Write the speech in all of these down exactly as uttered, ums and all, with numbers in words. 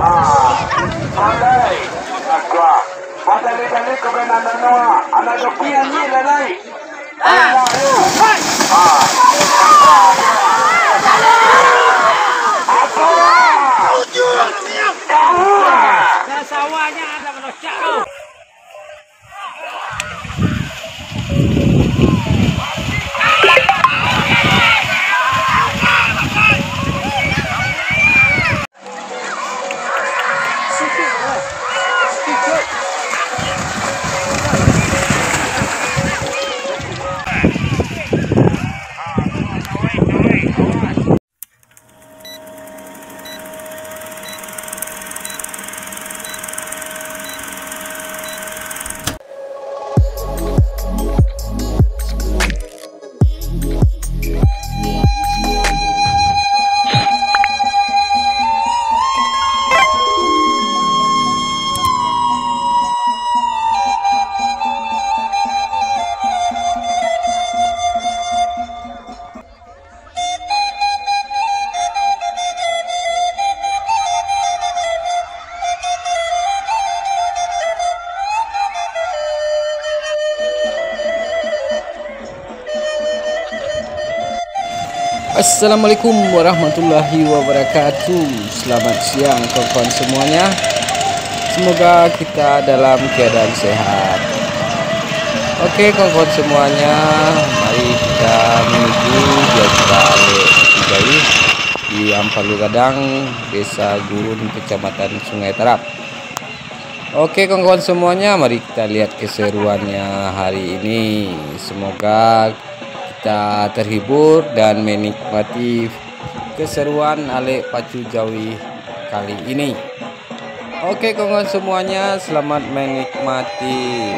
Ah, pandai. Agak. Padali-dali kabanangan Noah. Anak doki anjing lalai. Ayo, ayo. Ah. Apa? Sawahnya ada melocak tu. Assalamualaikum warahmatullahi wabarakatuh. Selamat siang, kawan-kawan semuanya. Semoga kita dalam keadaan sehat. Oke, kawan-kawan semuanya, mari kita menuju Jabal Jai di Ampalu Gadang, Desa Gurun, Kecamatan Sungai Tarap. Oke, kawan-kawan semuanya, mari kita lihat keseruannya hari ini. Semoga kita terhibur dan menikmati keseruan Alek Pacu Jawi kali ini. Oke, kawan-kawan semuanya, selamat menikmati.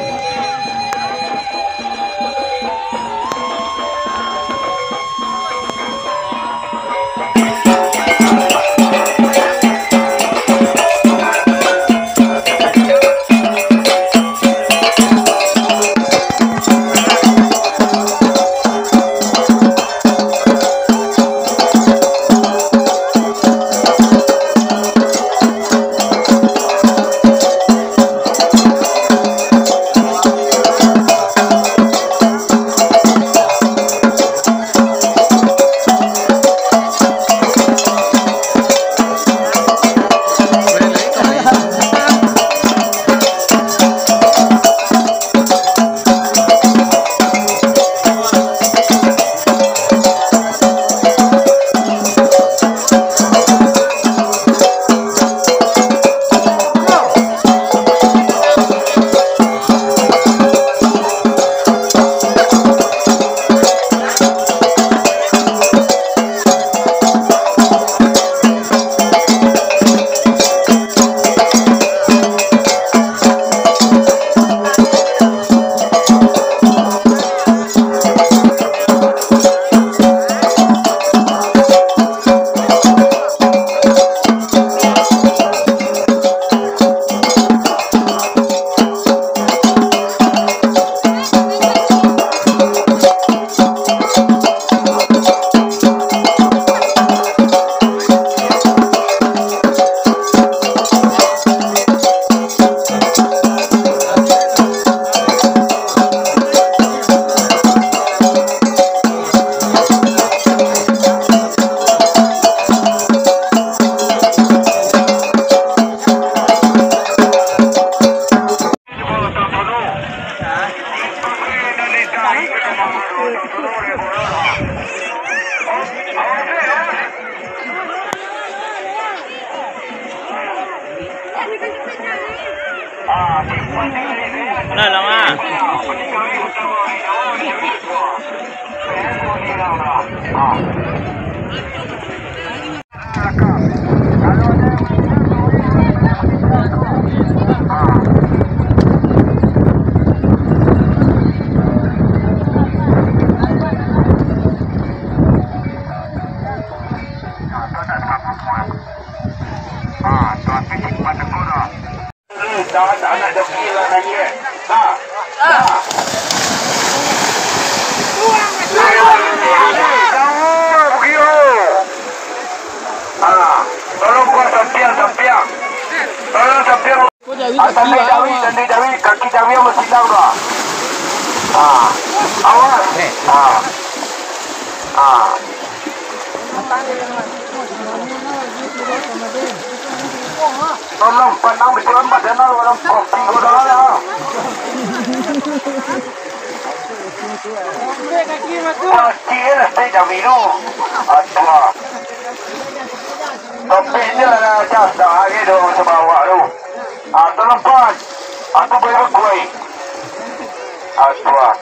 Nah, lama. Tolong kau sampiang, sampiang. Ah, tandai jawi, tandai jawi, kaki jawi yang basilang tu, ah. Ah, awas. Ah. Ah. Tolong pandang di dalam badan, dalam kopi gua dah lah. Kaki lah, tandai jawi tu. Aduh. Tapi ni lah jasa hari tu, sebawak tu. Ah, terlepas. Aku boleh berkuai. Ah, tua.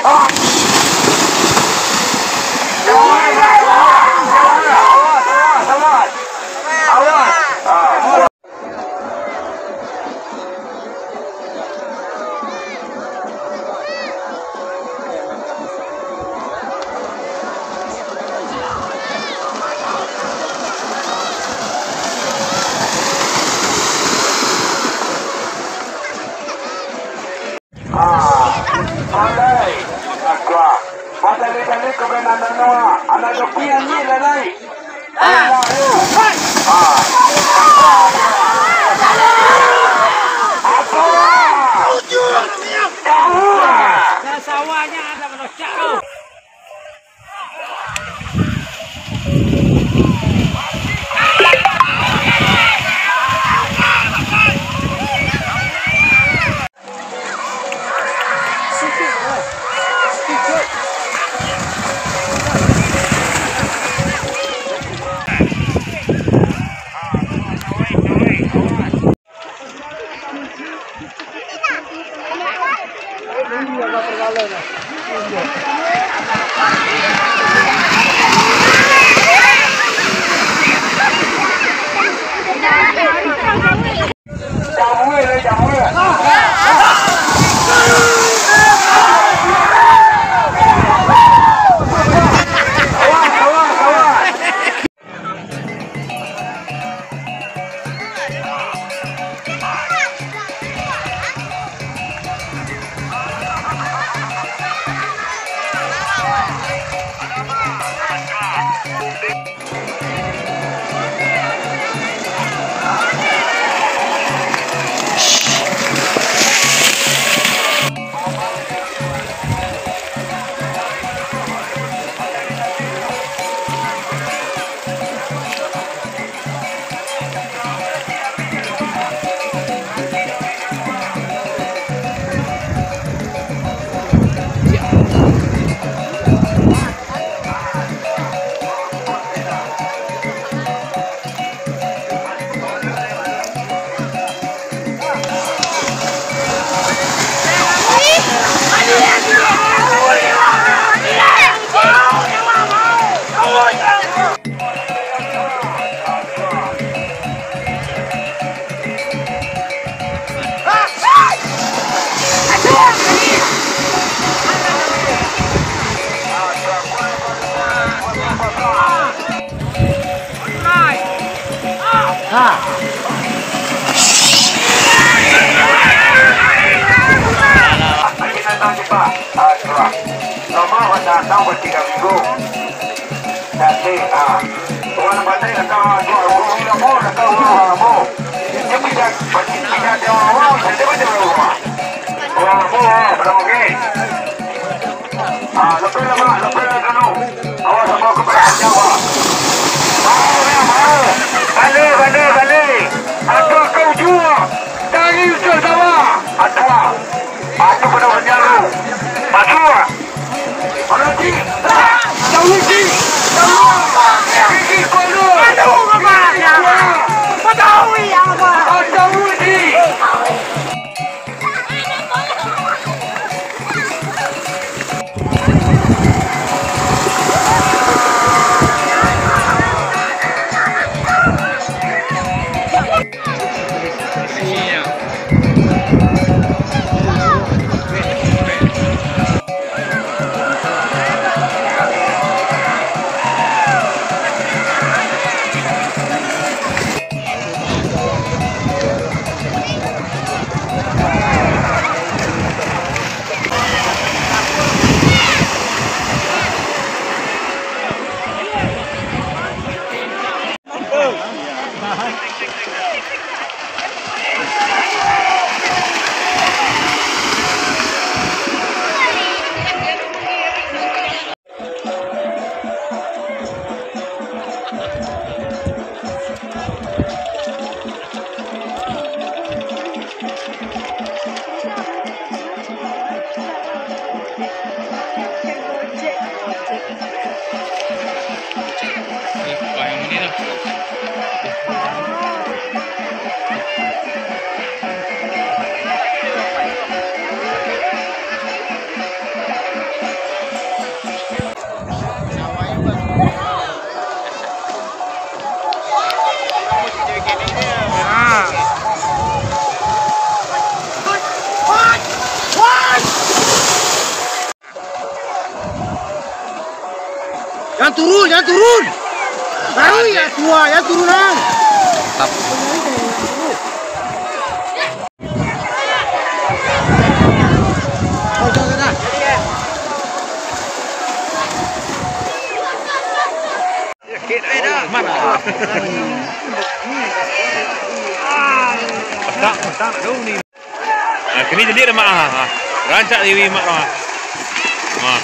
Ah. Awas, awas, awas, awas. Awas. Ah. Ah, pandai. Agak. Pandai-pandai kabanangan awak. Anak doki anjing lalai. Ah. Apa? Sawahnya ada melocak tu. Ha. Lama datang bertiga minggu. Jadi, ah, orang pandai datang, ah, jual, orang lama datang, orang lama. Dia tidak, tidak ada orang, dia tidak ada orang. Orang lama, ah, belum okey. Ah, lepas lah, Mak, lepas lah dulu. Awas, sama aku berhati, Mak. Mau, ya, mau. Balik, balik, balik. Atau kau jual dari ucap sawah. Atau, ah, tu pada orang jalan. Masuk, ah. Turun, jangan turun. Aduh, ya tua, ya turunan. Mantap. Mana? Petak, petak, dong ni. Ah, kini jadi dah, Mak, ah, ah. Rancak diri, Mak, ah. Ah.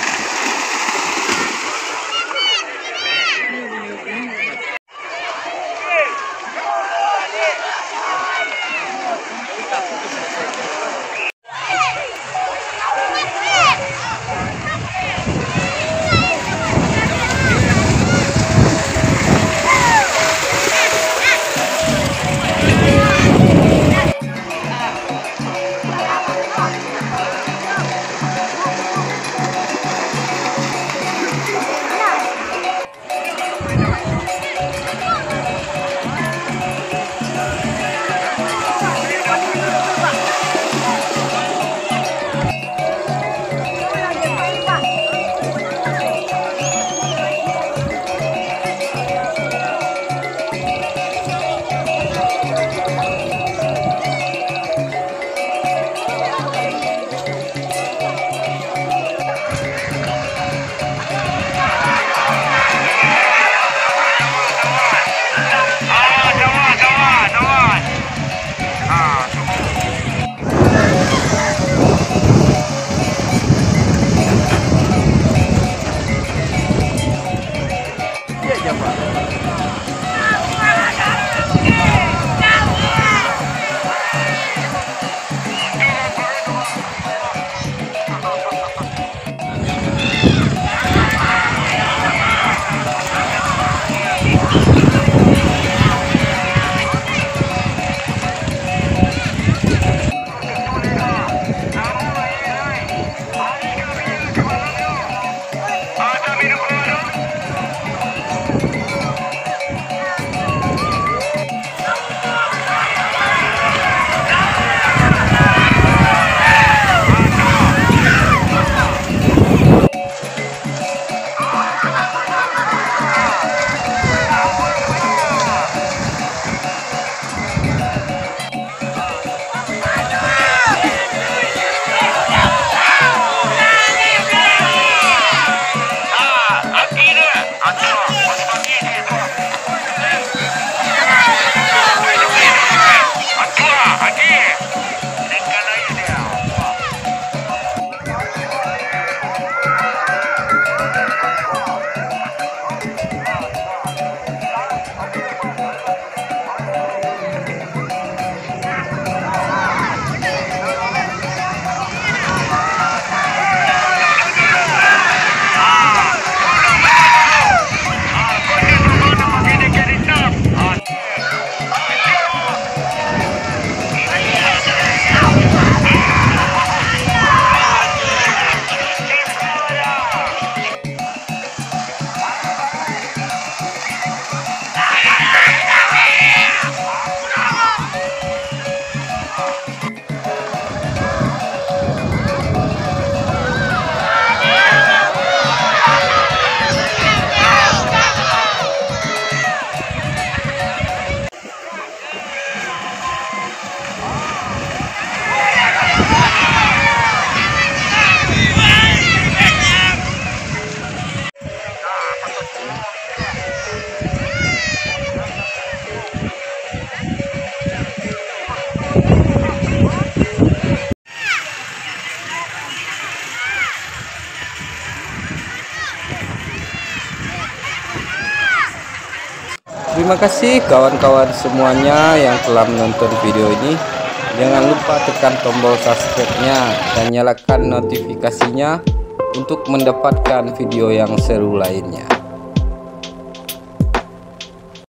Terima kasih kawan-kawan semuanya yang telah menonton video ini. Jangan lupa tekan tombol subscribe-nya dan nyalakan notifikasinya untuk mendapatkan video yang seru lainnya.